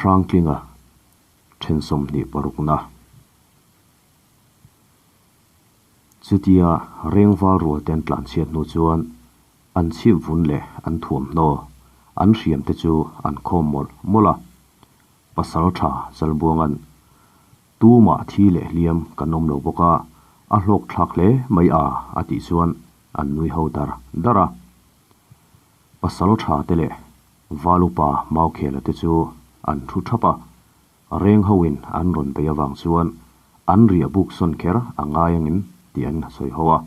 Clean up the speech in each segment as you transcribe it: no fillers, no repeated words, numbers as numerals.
Hrangtlinga then 26na. Chutia Rengval rual ten tlanchhiat hnu chuan an chhip vun leh an thuamhnaw an hriam te chu an khawm mawlh mawlh a. Pasaltha Chalbuanga'n Tumah thi leh hliam kan awm lo bawk a, a hlawk thlak hle mai a a tih chuan an nui ho dar dar a. Pasal tha te leh Val upa Maukhela te chu an thu thap a, reng ho in an rawn bei avang chuan an riah buk sawn kher a ngai angin tih an sawi ho a.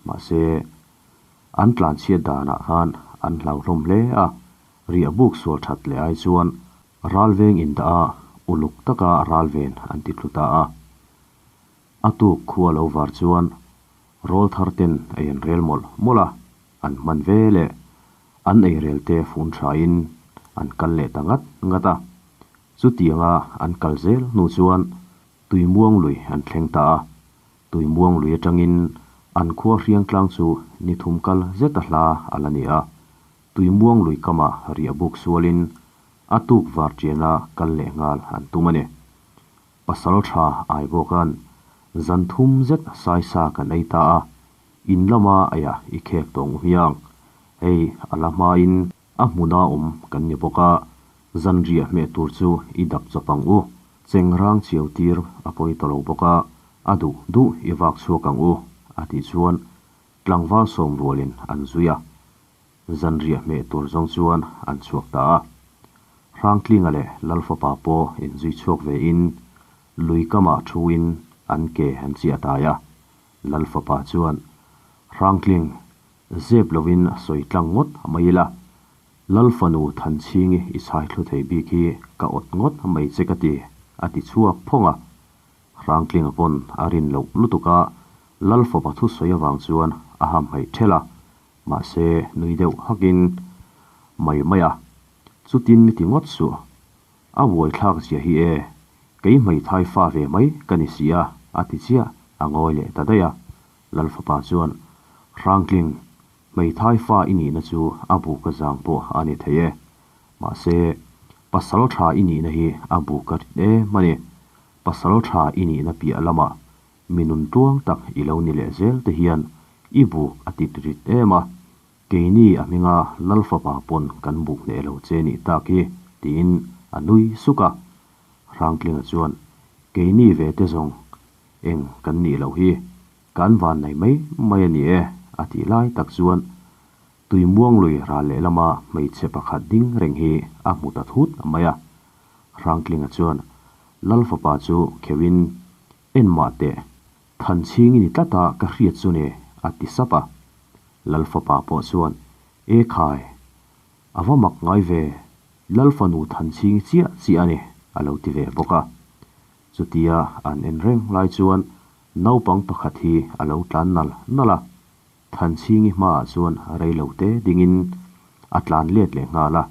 Mahse, an tlanchhiat danah khan an hlauhlawm hle a, riah buk sual that leh ai chuan Ralveng indah a, uluk taka ralven an ti tlu ta a. A tuk khua lo var chuan rawl thar ten ei an rel mawlh mawlh a, an hman ve leh an ei rel te fun thain an kal leh ta ngat ngat a. Chutianga an kal zel hnu chuan Tuimuang lui an thleng ta a. Tuimuang lui atangin an khua hriang tlang chu ni thum kal zet a hla a la ni a. Tuimuang lui kamah riah buk sualin a tuk var tiana kal leh nghal an tum a ni. Pasal tha ai bawka'n zan thum zet saisa kan ei ta a, in lama aiah i khek tawng hmiang. Hei a la hmain a hmuna awm kan ni bawk a, zan riah hmeh tur chu i dap chawp ang u. Chengrang chiau tir a pawi ta lo bawk a, a duh duh i vak chhuak ang u, a tih chuan tlangval sawm rualin an zui a. Zanriah hmeh tur zawng chuan an chhuak ta a. Hrangtlinga leh Lalfapa pawh inzui chhuak ve in lui kamah thu in an ke an chiah tai a. Lalfapa chuan, Hrangtling, zep lo in sawi tlang ngawt mai ila, Lalfanu Thanchhingi i chhai thlu thei bik hi ka awt ngawt mai che ka ti, a ti chhuak phawng a. Hrangtlinga pawn a rin loh lutuk a, Lalfapa thusawi avang chuan a hamhaih ṭhelh a. Mahse, nui deuh hakin, Mai mai a, chutin mi ti ngawt suh. A buaithlak zia hi e, kei hmeithai fa ve mai ka ni si a, a ti chiah, a ngawi leh ta daih a. Lalfapa chuan, Hrangtling, hmeithai fa i nihna chu a bu ka zang pawh a ni thei e. Mahse, pasal tha i nihna hi a bu ka rit em a ni. Pasal tha i nihna piah lamah Mi nun tuang tak i lo ni leh zel te hian i buk a tit rit em a, keini a hminga Lalfapa pawn kan buk hneh lo che nih tak hi, tiin a nui suk a. Hrangtlinga chuan, Keini ve te zawng eng kan nih loh hi, kan van nei mai mai a ni e, a tih lai tak chuan Tuimuanglui ral lehlama hmeichhe pakhat ding reng hi a hmu ta thut mai a. Hrangtlinga chuan Lalfapa chu kheuhin En mah teh, Thanchhing i ni tlat a ka hriat chu ni, a ti sap a. Lalfapa pawh chuan, E khai, a va mak ngai ve, Lalfanu Thanchhing i chiah chiah a ni, a lo ti ve bawk a. Chutia an en reng lai chuan naupang pakhat hi a lo tlan nal nal a. Thanchhingi hmaah chuan rei lo te dingin a tlan let leh nghal a.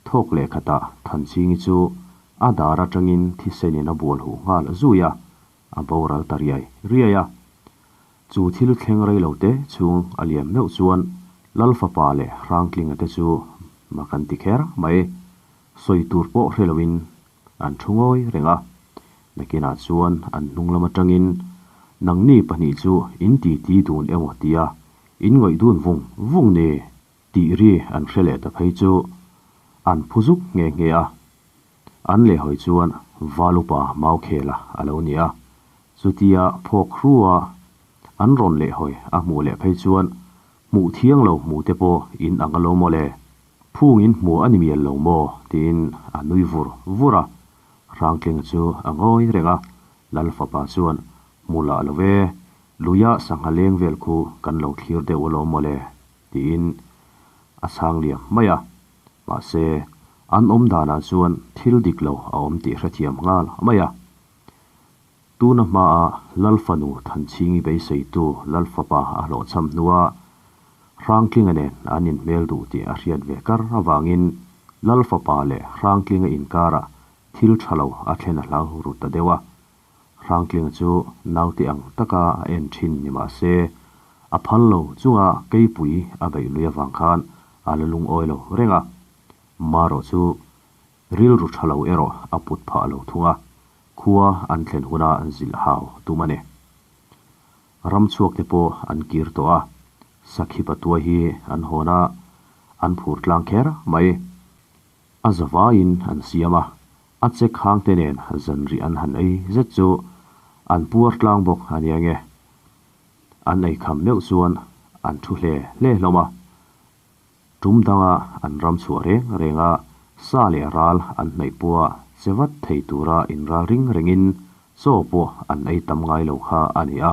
Thawk leh khatah Thanchhingi chu a dar atangin thisenin a bual huh nghal zui a, a boral ta riai riai a. Chu thil thleng rei lo te chhung a liam meuh chuan Lalfapa leh Hrangtlinga te chu mak an ti kher mai. Sawi tur pawh hre loin an thu ngawi reng a. Nakinah chuan an hnung lam atangin nangni pahnih chu in titi dun emaw tia in ngawih dun vung vung ni. Tih ri an hre leh ta phei chu an phu zuk nghe nghe a, an lehhawi chuan Valupa Maukhela a lo ni a, chutia phawk hrua an rawn lehhawi a hmuh leh phei chuan hmuh thiang lo hmu te pawh in ang a lo maw le, phung in hmu a ni mial lo maw tiin a nui vur vur a, Hrangtlinga chu a ngawi reng a, Lalfapa chuan hmu lah lo e, luia sangha leng vel khu kan lo thlir deuh alawm maw le. Tiin a chhang liam mai a. Mahse, an awm danah chuan thil dik lo a awm tih hrethiam nghal mai a. Tuna hmaa Lalfanu Thanchhingi beiseitu Lalfapa a hlawhchham hnua Hrangtlinga nen an inhmel duh tih a hriat ve kar avangin Lalfapa leh Hrangtlinga inkarah thil tha lo a thlen a hlau ru ta deuh a. Hrangtlinga chu naute ang taka a en thin ni mah se, a phal lo chunga keipui a beih lui avang khan a la lungawi lo reng a. Marawh chu Rilru tha lo erawh a put phah lo thung a, khua an thlen huna zilh hau tum a ni. Ram chhuak te pawh an kir tawh a, sakhi patua hi an hawn a, an phur tlang kher mai. A zavaiin an siam a, a chek hang te nen zanrih an han ei zet chu an puar tlang bawk a nia nge. An ei kham meuh chuan an thu hle hle hlawm a. Tum danga an ram chhuah reng reng a, sa leh ral an hnaih pawha che vat thei tura inral ring rengin chaw pawh an ei tam ngai lo kha a ni a.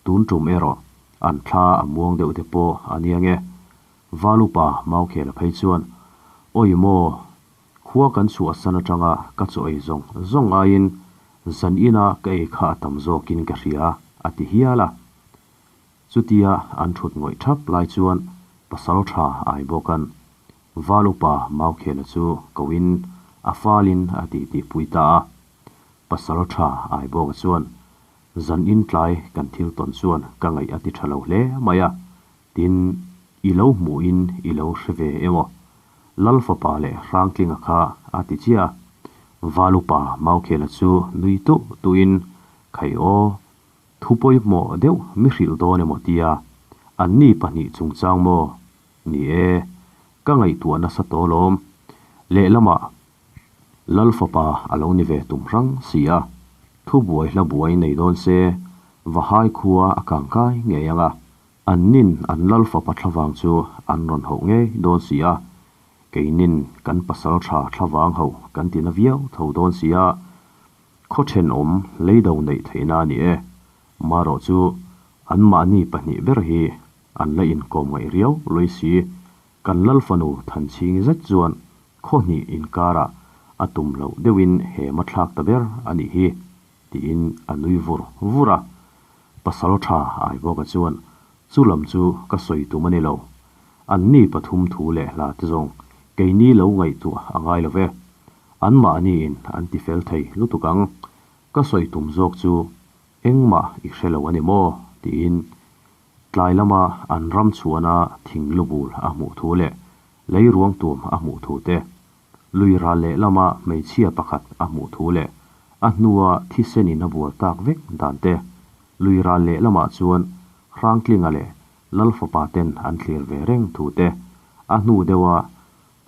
Tun tum erawh an thla a muang deuh te pawh a nia nge. Valupa Maukhela phei chuan, Awi maw, khua kan chhuahsan atanga ka chaw ei zawng zawng aiin zan ina ka ei kha a tam zawkin ka hria, a ti hial a. Chutia an thut ngawih thap lai chuan pasal tha ai bawkan Valupa Maukhela chu koin a falin a titi pui ta a. Pasal tha ai bawka chuan, Zan in tlai kan thil tawn chuan ka ngaih a ti tha lo hle mai a, Tin, i lo hmuhin i lo hre ve emaw? Lal fapa leh Hrangtlinga kha a ti chiah a. Valupa Maukhela chu nui tuh tuhin, Khai aw, thu pawimawh deuh mi hrilh dawn emaw tia, anni pahnih chungchang maw? Ni e, ka ngaihtuah nasa tawh alawm. Lehlamah Lal fapa a lo ni ve tum hrang si a, thu buai hla buai nei dawn se, Vahai khua a kangkai ngei ang a. An nin an lal fapa thlavang chu an rawn hauh ngei dawn si a, keinin kan pasal tha thlavang hauh kan ti na viau tho dawn si a, khaw thenawm leido neih theihna a ni e. Marawh chu anmahni pahnih ber hi an la inkawm ngaih riau lui si, kan lal fanu Thanchhingi zet chuan khaw hnih inkarah a tum loh deuhin he mathlak ta ber a nih hi. Tiin a nui vur vur a. Pasal tha Aibawka chuan, Chu lam chu ka sawi tum a ni lo. Anni pathum thu leh hla te zawng keini lo ngaihtuah a ngai lo ve. Anmahniin an ti fel thei lutuk ang. Ka sawi tum zawk chu engmah i hre lo a ni maw? tiin tlai lama an ram chhuana thing lubul a hmuh thu leh lei ruang tum a hmuh thu te Lui ral leh lama hmeichhia pakhat a hmuh thu leh a hnua thisen in a bual tak vek dan te, lui ral leh lamah chuan Hrangtlinga leh Lalfapa ten an thlir ve reng thu te, a hnu deuha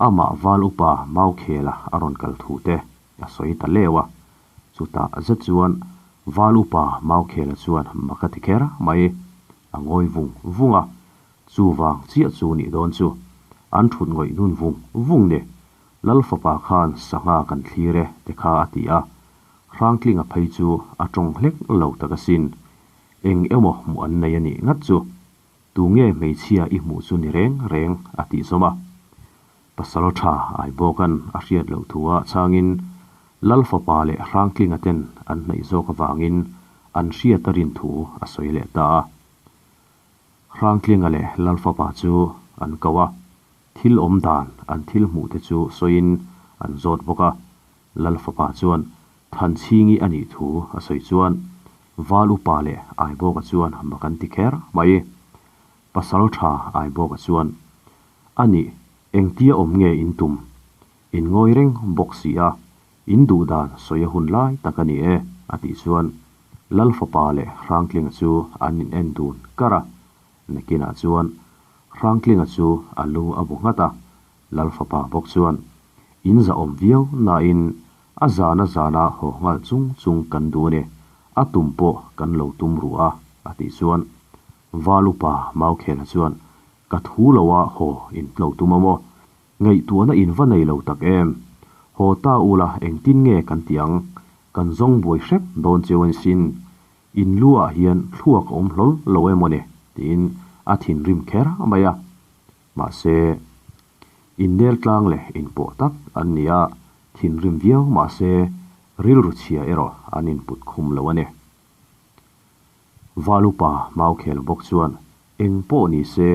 amah Val Upa Maukhela a rawn kal thu te a sawi ta leu a. Chutah zet chuan Val Upa Maukhela chuan mak a ti kher mai, a ngawi vung vung a, Chuvang chiah chu nih dawn chu. An thut ngawih nun vung vung ni. Lal fapa khan sangha kan thlir e te kha a ti a. Hrangtlinga phei chu a tawng hlek lo tak asin. Eng emaw hmuh an nei a nih ngat chu. Tu nge hmeichhia i hmuh chu ni reng reng a tih zawm a. Pasal tha Aibawka'n a hriat loh thu ah changin Lal fapa leh Hrangtlinga ten an hnaih zawk avangin an hriat a rin thu a sawi leh ta a. Hrangtlinga leh Lalfapa chu an ko a, thil awm dan an thil hmuh te chu sawiin an zawt bawk a. Lalfapa chuan Thanchhingi a nih thu a sawi chuan Val Upa leh Aibawka chuan mak an ti kher mai. Pasal tha Aibawka chuan, A nih, engtia awm nge in tum? In ngawi reng bawk si a, in duh dan sawi a hun lai tak a ni e, a tih chuan Lal fapa leh Hrangtlinga chu an in en dun kar a. Nakinah chuan Hrangtlinga chu a lu a bu nghat a, Lal fapa bawk chuan in zahawm viau nain a zana zana haw nghal chung chung kan duh a ni, a tum pawh kan lo tum ruh a, a tih chuan Val upa Maukhela chuan ka thu loa haw in lo tum a maw? Ngaihtuahna in va nei lo tak em? Haw ta ula engtin nge kan ti ang? Kan zawng buai hrep dawn cheu a sin. In lu ah hian thluak a awm hlawl lo em aw ni? tiin a thinrim kher mai a. Mahse, innel tlang leh inpawh tak an ni a, thinrim viau mahse rilru chhia erawh an input khum lo a ni. Valupa Maukhel bawk chuan eng pawh ni se,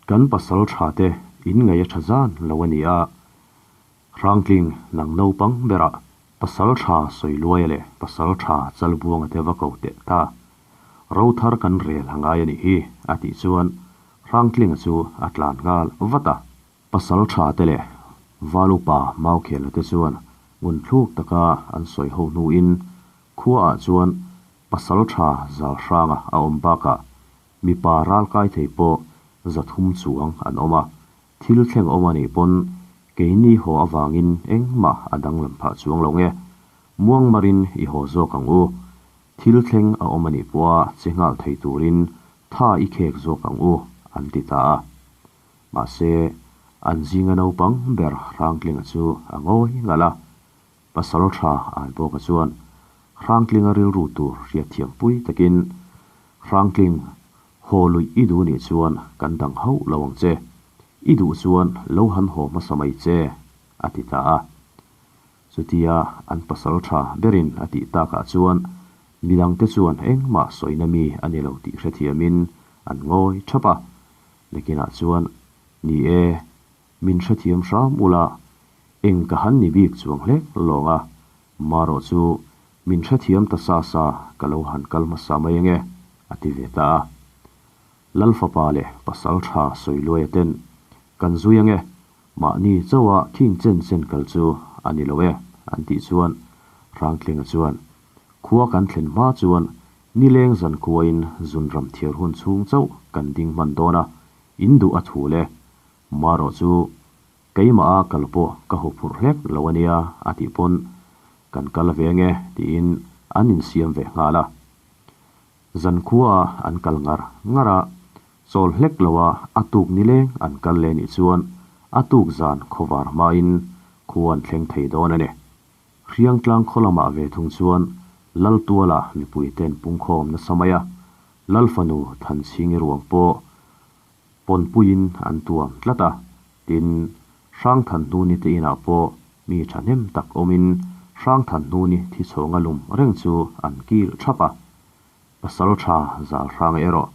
kan pasal tha te in ngaih a tha zan lo a ni a, Hrangtling nang naupang berah pasal tha Sawiluaia leh pasal tha Chalbuanga te va ko teh ta. Rothar kan rel a ngai a nih hi, a tih chuan Hrangtlinga chu a tlan nghal vat a. Pasal tha te leh Val upa Maukhela te chuan ngun thluk taka an sawi ho hnuin khuaah chuan pasaltha Zalhranga a awm bakah mipa ralkai thei pawh 300 chuang an awm a, thil thleng awm a nih pawn keini haw avangin engmah a danglam phah chuang lo nge, muangmarin i haw zawk ang u, thil thleng a awm a nih pawha che nghal thei turin tha i khek zawk ang u an ti ta a. Mahse, an zinga naupang ber Hrangtlinga chu a ngawi ngalh a, Pasal tha Aibawka chuan Hrangtlinga rilru tur hriatthiam pui takin, Hrangtling, haw luih i duh nih chuan kan dang hauh lo ang che. I duh chuan lo han haw hmasa mai che, a ti ta a. Chutia an pasal tha berin a tih takah chuan midangte chuan engmah sawina mi a ni lo tih hrethiamin an ngawi thap a. Nakinah chuan, Ni e, Min hrethiam hram ula, eng ka han ni bik chuang hlek lawng a, marawh chu min hrethiam ta sa sa ka lo han kal hmasa mai ange, a ti ve ta a. Lal fapa leh pasal tha Sawiluaia ten, Kan zui ange, mahni chauha khing chen chen kal chu a ni lo e, an tih chuan Hrangtlinga chuan, Khua kan thlen hma chuan nileng zan khuain zunram thiar hun chhung chauh kan ding hman dawn a, in duh a thul e, Marawh chu keimah a kal pawh ka hu phurh hlek lo a nia a tih pawn kan kal ve nge tiin an insiam ve nghal a. Zankhua a an kal ngar ngar a, chawl hlek lo a a tuk nileng an kal leh nih chuan a tuk zan khawvar hmain khua an thleng thei dawn a ni. Hriangtlang khaw lamah ve thung chuan Laltuala mipuite'n pungkhawm nasa mai a, Lalfanu Thanchhingi ruang pawh Pawnpuiin an tuam tlat a, tin, Hrangthanhnuni te inah pawh mi thahnem tak awmin Hrangthanhnuni thi chhawnga lum reng chu an kil thap a. Pasal tha zal hrang erawh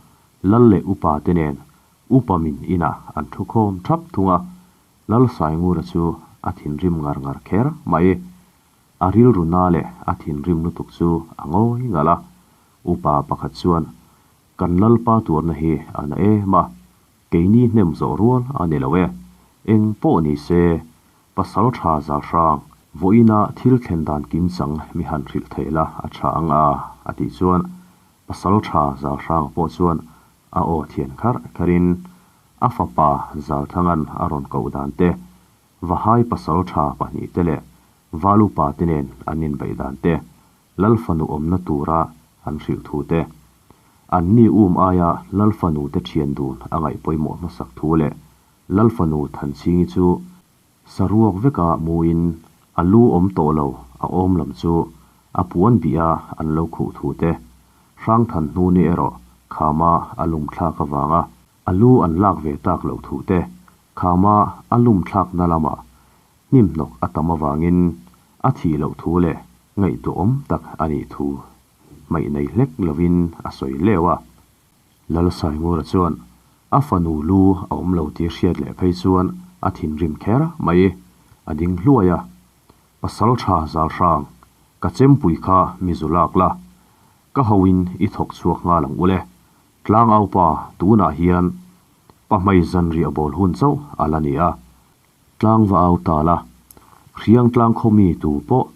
Lal leh upa te nen upa min inah an thu khawm thap thung a, Lal Saingura chu a thinrim ngar ngar kher mai. A rilru na leh a thinrim lutuk chu a ngawi ngalh a, upa pakhat chuan Kan Lalpa tuarna hi a na em a, keini hnem zawh rual a ni lo e. Eng pawh ni se, pasal tha zal hrang, vawiina thil thlen dan kim chang mi han hrilh theih la a tha ang a, a tih chuan pasal tha zal hrang pawh chuan a aw thian kharh kharin a fapa Zalthangan a rawn koh dan te, Vahai pasal tha pahnihte leh Valupa te nen an inbeih dan te, Lal fanu awmna tura an hrilh thu te, an ni um aia Lal fanu te thian dun a ngaih pawimawh hmasak thu leh Lal fanu Thanchhingi chu saruak veka muin a lu awm tawh lo a awm lam chu a puan bih a an lo khuh thu te, Hrangthan hnuni erawh khama a lum thlak avanga a lu an lak ve tak loh thu te, khama a lum thlakna lamah Hnimhnawk a tam avangin a thih loh thu leh ngaihtuahawm tak a nih thu hmaih nei hlek lovin a sawi leu a. Lalsaingura chuan a fanu lu a awm lo tih hriat leh phei chuan a thinrim kher mai. A ding hluai a, Pasal tha zal hrang, ka chempui kha mi zu lak la, ka hoin i thawk chhuak nghal ang ule. Tlangaupa tunah hian pahmei zanriah bawl hun chauh a la ni a, Tlang va au ta la, Hriang tlang khaw mi tu pawh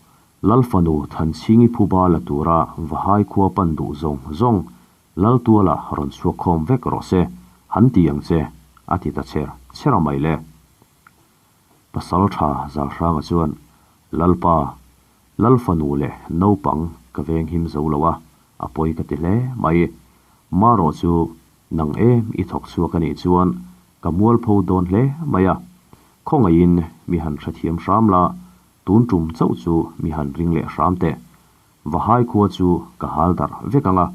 Lal fanu Thanchhingi phuba la tura Vahai khua pan duh zawng zawng Lal tuala rawn chhuak khawm vek rawh se, han ti ang che, a ti ta cher cher a mai le. Pasal tha Zalhranga chuan, Lalpa, Lal fanu leh naupang ka venghim zo lo a, a pawi ka ti hle mai. Marawh chu Nang em i thawk chhuak a nih chuan ka mualpho dawn hle mai a, khawngaihin mi han hrethiam hram la, tun tum chauh chu mi han ring leh hram teh. Vahai khua chu ka hal darh vek ang a,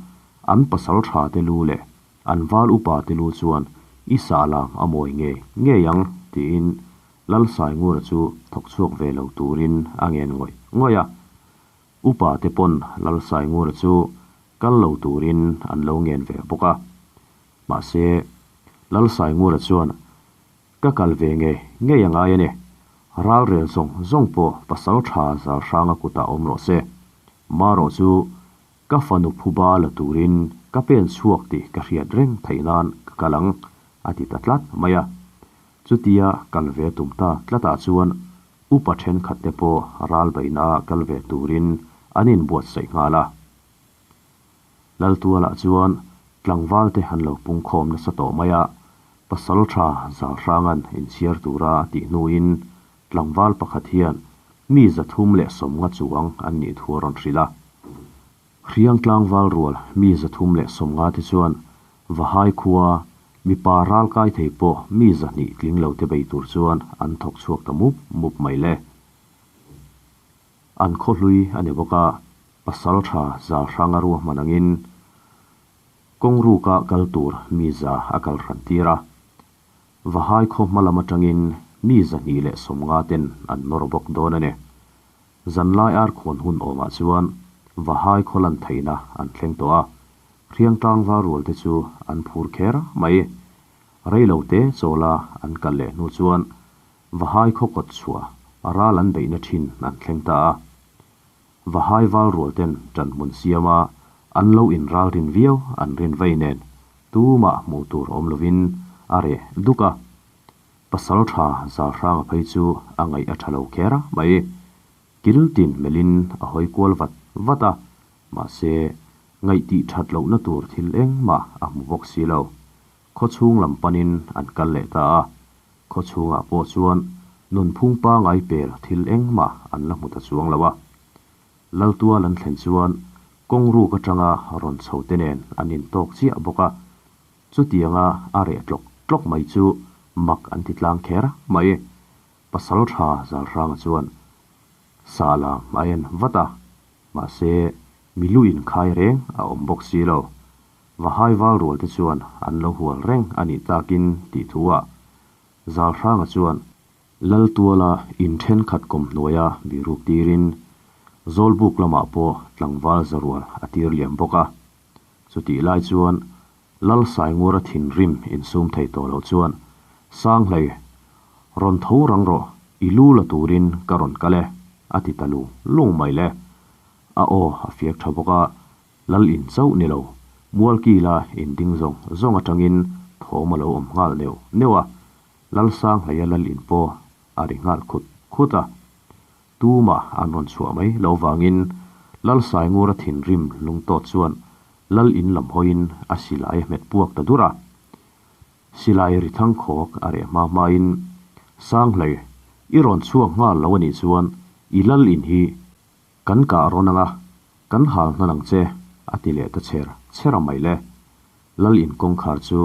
an pasal tha te lu leh an val upa te lu chuan i sah lam a mawi ngei ngei ang tiin Lalsaingura chu thawk chhuak ve lo turin a ngen ngawih ngawih a. Upa te pawn Lalsaingura chu kal lo turin an lo ngen ve bawk a. Mahse, Lalsaingura chuan, Ka kal ve ngei ngei a ngai a ni. Ralrel zawng zawng pawh pasal tha zal hranga kutah awm rawh se. Marawh chu ka fanu phuba la turin ka pen chhuak tih ka hriat reng theih nan ka kal ang, a ti ta tlat mai a. Chutia kal ve tum ta tlatah chuan. Upa thenkhatte pawh ral beihnaah kal ve turin an inbuatsaih nghal a. Laltualah chuan tlangvalte an lo pungkhawm nasa tawh mai a, Pasaltha Zalhranga'n inchhiar tura a tih hnuin tlangval pakhat hian mi 350 chuang an nih thu a rawn hrilh a. Hriang tlangval rual mi 350 te chuan Vahai khua mipa ral kai thei pawh mi 200 tling lo te bei tur chuan an thawk chhuak ta mup mup mai le. An khaw hlui a ni bawk a, Pasaltha Zalhranga ruahman angin kawng ruka kal tur mi za a kal hran tir a. Vahai khaw hma lam atangin mi 250 ten an nawr bawk dawn a ni. Zanlai ar khawn hun awmah chuan Vahai khaw lan theihna an thleng tawh a, Hriang tlangval rual te chu an phur kher mai. Rei lo te chawla an kal leh hnu chuan Vahai khaw kawt chhuah ral an beihna thin an thleng ta a. Vahai val rual ten ṭanhmun siama an lo inral rin viau an rin vei nen tumah hmuh tur awm lovin a reh duk a. Pasal tha Zalhranga phei chu a ngaih a tha lo kher mai. Kil tin melhin a hawi kual vat vat a, mahse ngaih tih that lohna tur thil engmah a hmu bawk si lo. Khaw chhung lam panin an kal leh ta a, khaw chhungah pawh chuan nunphung pangai pel thil engmah an la hmu ta chuang lo a. Laltual an thlen chuan kawng ruk atanga rawn chho te nen an intawk chiah bawk a, Chutianga a reh tlawk tlawk mai chu mak an ti tlang kher mai. Pasal tha Zalhranga chuan sa lam a en vat a, mahse mi lu inkhai reng a awm bawk si lo. Vahai val rual te chuan an lo hual reng a nih takin tih thu ah Zalhranga chuan Laltuala in thenkhat kawm hnuaia biruk tirin Zawlbuk lamah pawh tlangval zarual a tir liam bawk a. Chutih lai chuan Lal Saingura thinrim insum thei tawh loh chuan, Sanghlei, rawn tho rang rawh, i lu la turin ka rawn kal e, a ti ta lung lung mai le. A aw a fiak tha bawk a, Lal in chauh ni lo, Mualkila in ding zawng zawng atangin thawm a lo awm nghal neuh neuh a, Lal Sanghleia Lal in pawh a ri nghal khut khut a. Tumah an rawn chhuah mai lo vangin Lal Saingura thinrim lungtawt chuan Lal in lam hawiin a silai a hmet puak ta dur a. Silai ri thang khawk a reh hma hmain, Sanghlei, i rawn chhuak nghal lo a nih chuan i Lal in hi kan kah rawn ang a, kan hal hnan ang che, a ti leh ta chher chher a mai le. Lal in kawngkhar chu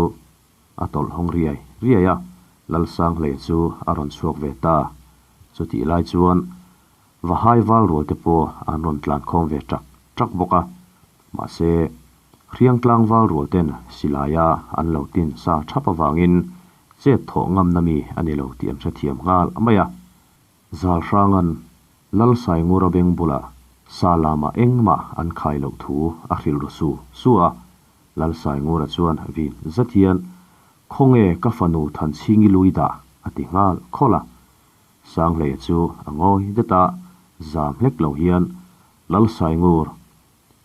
a tawlh hawng riai riai a, Lal Sanghlei chu a rawn chhuak ve ta. Chutih lai chuan Vahai val rual te pawh an rawn tlan khawm ve ṭak ṭak bawk a, mahse Hriangtlang val rual ten silaia an lo tin sa ṭhap avangin chet thawh ngamna mi a ni lo tih an hrethiam nghal mai a. Zalhranga'n Lal Saingura beng bulah sa lamah engmah an khai loh thu a hrilh ru su su a, Lal Saingura chuan vin zet hian Khawnge ka fanu Thanchhingi lui dah a ti nghal khawlh a. Sanghleia chu a ngawi det a, zam hlek lo hian, Lal Saingur,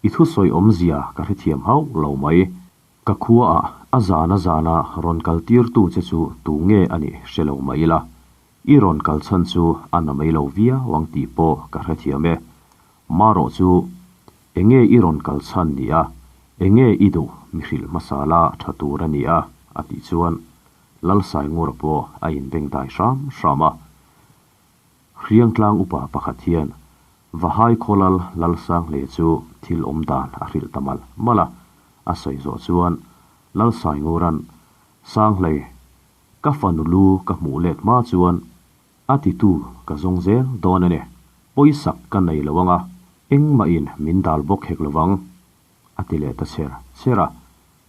i thusawi awmzia ka hrethiam hauh lo mai. Ka khuaah a zana zana rawn kal tirtu che chu tu nge a nih hre lo mah ila, i rawn kal chhan chu a na mai lo viau ang tih pawh ka hrethiam e. Marawh chu Enge i rawn kal chhan ni a, enge i duh mi hrilh hmasa la tha tur a ni a, a tih chuan Lalsaingura pawh a inbeng dai hram hram a. Hriangtlang upa pakhat hian Vahai khawlal Lalsanghle chu thil awm dan a hrilh ta malh malh a, a sawi zawh chuan Lalsaingura'n Sanghlei, ka fanu lu ka hmuh let hma chuan A titu ka zawng zel dawn a ni. Pawisak ka nei lo anga, engmahin min dal bawk hek lovang, a ti leh ta chher chher a.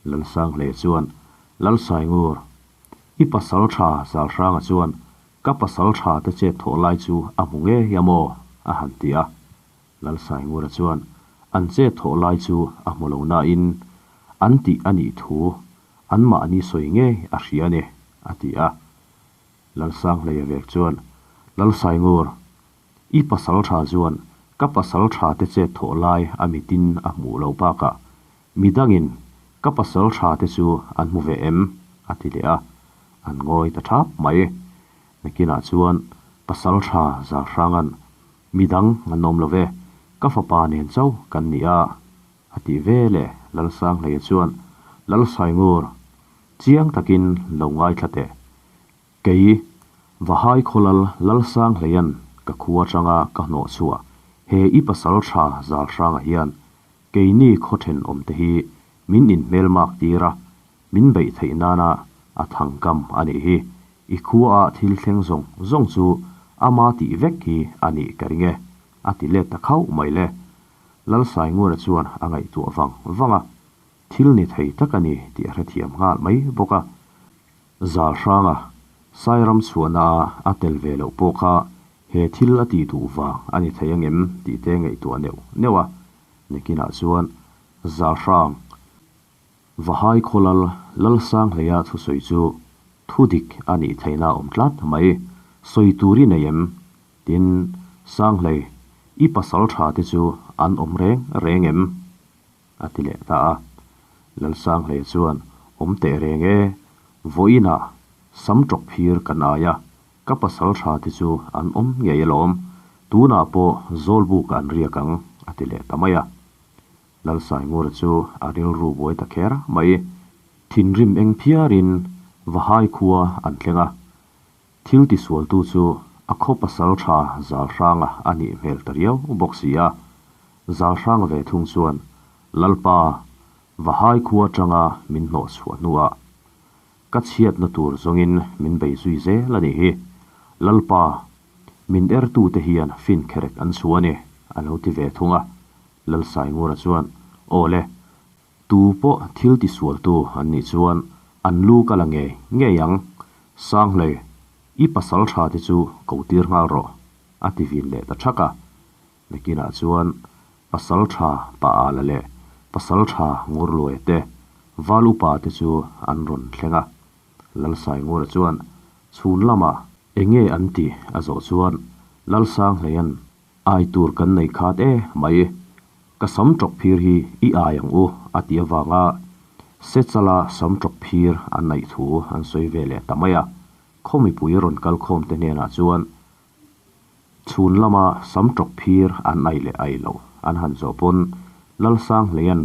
Lalsanghle chuan, Lalsaingur, i pasal tha Zalhranga chuan ka pasal tha te chet thawh lai chu a hmu ngei a maw? a han ti a. Lalsaingura chuan, An chet thawh lai chu a hmu lo nain an tih a nih thu anmahni sawi ngei a hria a ni, a ti a. Lalsanghleia vek chuan, Lalsaingur, i pasal tha chuan ka pasal tha te chet thawh lai a mitin a hmuh loh bakah midangin ka pasal tha te chu an hmu ve em? a ti leh a, an ngawi ta thap mai. Nakinah chuan Pasalṭha Zalhranga'n, Midang an awm lo ve, ka fapa nen chauh kan ni a, a ti ve le Lalsanghleia chuan, Lalsaingur, chiang takin lo ngaithla teh. Kei, Vahai khawlal Lalsanghleia'n ka khua atanga ka hnawh chhuah he i pasalṭha Zalhranga hian keini khaw thenawmte hi min inhmelmak tir a, min beih theih nana a thangkam a nih hi. I khuaah thil thleng zawng zawng chu ama tih vek hi a nih ka ring e, a ti let ta khauh mai le. Lalsaingura chuan a ngaihtuah vang vang a, thil ni thei tak a ni tih a hrethiam nghal mai bawk a. Zal hranga Sairam chhuahna a a tel ve loh pawh kha he thil a tih duh vang a ni thei angem tih te ngaihtuah neuh neuh a. Nikinah chuan Zal hrang Vahai khawlal Lalsanghleia thusawi chu thu dik a nih theihna a awm tlat mai. Sawi tur i nei em? Tin, Sanghlei, i pasal tha te chu an awm reng reng em? A ti leh ta a. Lalsanghleia chuan, Awm teh reng e, vawiinah sam tawk phir kan ai a, ka pasal tha te chu an awm ngei alawm, tunah pawh Zawlbuk an riak ang, a ti leh ta mai a. Lalsaingura chu a rilru buai ta kher mai. Thinrim eng phiarin Vahai khua an thleng a, thil tisualtu chu a khaw pasal tha Zalhranga a nih hmel ta riau bawk si a. Zalhranga ve thung chuan Lalpa, Vahai khua atanga min hnawh chhuah hnuah ka chhiatna tur zawngin min bei zui zel a nih hi. Lalpa, min ertute hian fin kherek an chhuah a ni, a lo ti ve thung a. Lalsaingura chuan, Aw le, tu pawh thil tisualtu an nih chuan an lu ka la ngei ngei ang. Sanghlei, i pasal tha te chu ko tir nghal rawh, a ti vin leh ta thak a. Nakinah chuan pasal tha pa ala leh pasal tha Ngurluai te, Val upa te chu an rawn thleng a. Lalsaingura chuan chhun lamah enge an tih a zawh chuan Lalsanghleia'n Ai tur kan nei khat e mai. Ka sam tawk phir hi i ai ang u a ti avanga Sechala sam tawk phir an neih thu an sawi ve leh ta mai a. Khaw mipui rawn kal khawm te hnenah chuan chhun lama sam tawk phir an ai leh ai loh an han zawh pawn Lalsanghleia'n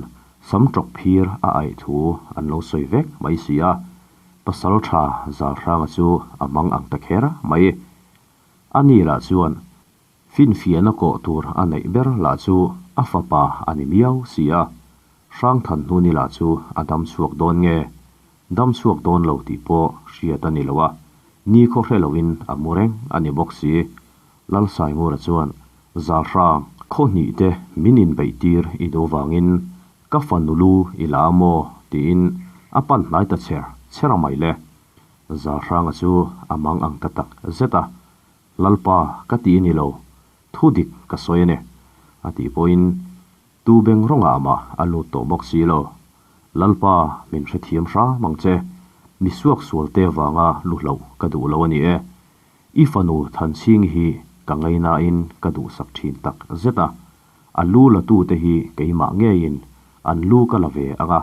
sam tawk phir a aih thu an lo sawi vek mai si a. Pasal tha Zalhranga chu a mang ang ta kher mai. A ni lah chuan finfiahna kawh tur a neih ber lah chu a fapa a ni miau si a, Hrangthanhnuni lah chu a dam chhuak dawn nge dam chhuak dawn lo tih pawh hriat a ni lo a, ni khaw hre loin a mu reng a ni bawk si. Lalsaingura chuan Zalhrang khaw hnih te min inbeih tir i duh vangin ka fanu lu i la a maw tiin a pan hnai ta chher chher a mai le. Zalhranga chu a mang ang ta tak zet a, Lalpa ka ti ni lo, thu dik ka sawi a ni, a tih pawhin tu beng rawngah mah a lut tawh bawk si lo. Lalpa min hrethiam hram ang che, mi suaksual te vanga lu hloh ka duh lo a ni e. I fanu Thanchhingi hi ka ngainain ka duhsak thin tak zet a, a lu la tute hi keimah ngeiin an lu ka la ve ang a,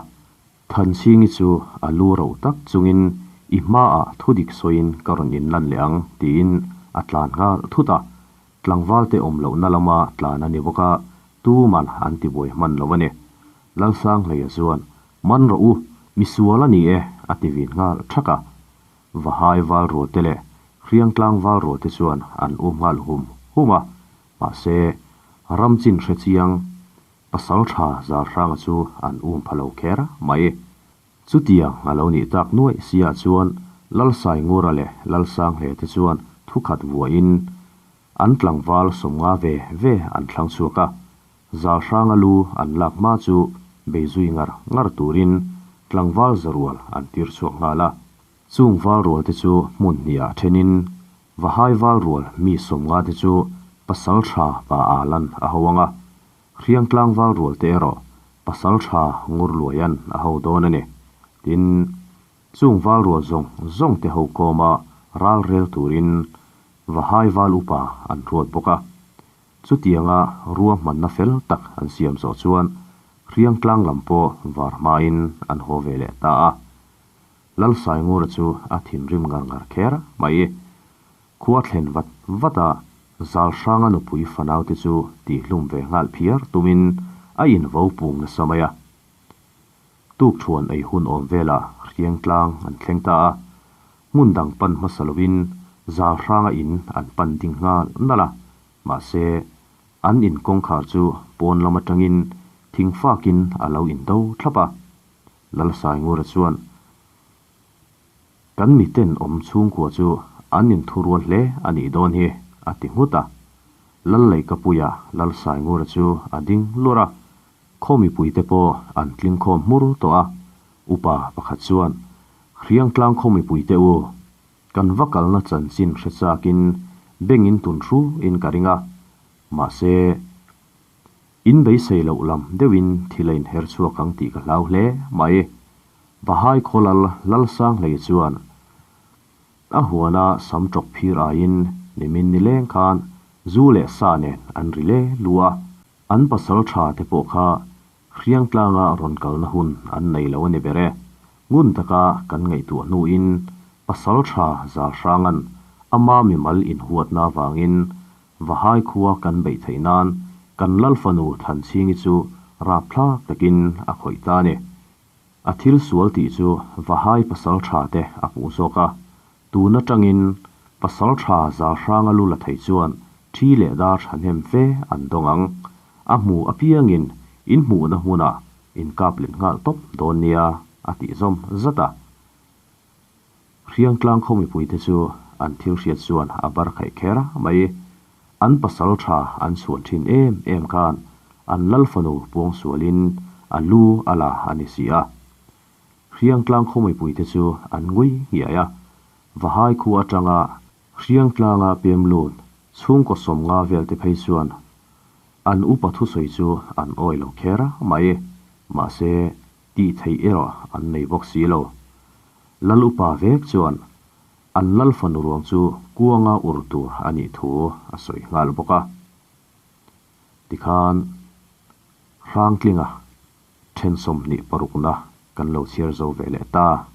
Thanchhingi chu a lu ro tak chungin i hmaah thudik sawiin ka rawn inlan leh ang tiin a tlan nghal thut a, tlangvalte awm lohna lama tlan a ni bawk a, tuman an tibuai hman lo a ni. Lalsanghleia chuan, Man rawh u, misual a ni e a ti vin nghal thak a. Vahai valrualte leh Hriangtlang valrualte chuan an um nghal hum hum a, mahse ramchin hre chiang Pasal tha Zalhranga chu an um pha lo kher mai. Chutiang a lo nih tak nuaih siah chuan Lalsaingura leh Lalsanghle te chuan thukhat vuahin an tlangval 50 ve ve an thlang chhuak a. Zalhranga lu an lak hma chu bei zui ngar ngar turin tlangval zarual an tir chhuak nghal a. Chung valrual te chu hmun hniah thenin Vahai valrual mi 50 te chu pasal tha pa a lan a ho ang a, Hriangtlang valrual te erawh pasal tha Ngurluaian a ho dawn a ni. Tin, chung valrual zawng zawng te ho kawma ral rel turin Vahai val upa an ruat bawk a. Chutianga ruahmanna fel tak an siam zawh chuan Hriangtlang lam pawh var hmain an haw ve leh ta a. Lalsaingura chu a thinrim ngar ngar kher mai. Khua thlen vat vat a, Zalhranga nupui fanaute chu tihhlum ve nghal phiar tumin a invo pung nasa mai a. Tukṭhuan ei hun awm velah Hriangtlang an thleng ta a, hmun dang pan hmasa lovin Zalhranga in an pan ding nghal nalh a, mahse, an in kawngkhar chu pawn lam atangin thing fakin a lo indo thlap a. Lalsaingura chuan, Kan miten awm chhungkua chu an inthurual hle a nih dawn hi, a ti nghut a. Lalleikapuia Lalsaingura chu a ding lur a, Khaw mipuite pawh an tling khawm hmur tawh a, upa pakhat chuan, Hriangtlang khaw mipuite u, kan va kalna chanchin hre chakin bengin tun hru in ka ring a, mahse, in beisei loh lam deuhin thil a inher chhuak ang tih ka hlau hle mai. Vahai khawlal Lalsanghlei chuan a huana sam ṭawk phir aiin nimin nileng khan zu leh sa nen an ri le lu a, An pasal tha te pawh kha Hriangtlanga rawn kalna hun an nei lo a ni ber e. Ngun taka kan ngaihtuah hnuin pasal tha Zalhranga'n ama mimal inhuatna avangin Vahai khua kan beih theih nan kan Lalfanu Thanchhingi chu rapthlak takin a khawih ta a ni. A thil sual tih chu Vahai pasal tha te a hmuh zawk a, Tun atangin pasal tha Zalhranga lu la thei chuan thi leh dar thahnem fe an dawng ang. A hmu apiangin in hmuhna hmunah in kap let nghal tawp dawn nia, a tih zawm zat a. Hriangtlang khaw mipuite chu an thil hriat chuan a bar khaih kher mai. An pasal tha an chhuan thin em em khan an lalfanu puangsualin a lu a la a ni si a. Hriangtlang khawmipuite chu an ngui nghiai a, Vahai khu atanga Hriangtlanga pem lut chhungkaw sawmnga velte phei chuan an upa thusawi chu an awi lo kher mai. Mahse, tih theih erawh an nei bawk si lo. Lal upa vek chuan an lal fanu ruang chu kuanga ur tur a nih thu a sawi nghal bawk a. Tikhan Hrangtlinga Then 25 na kan lo chhiar zo ve leh ta.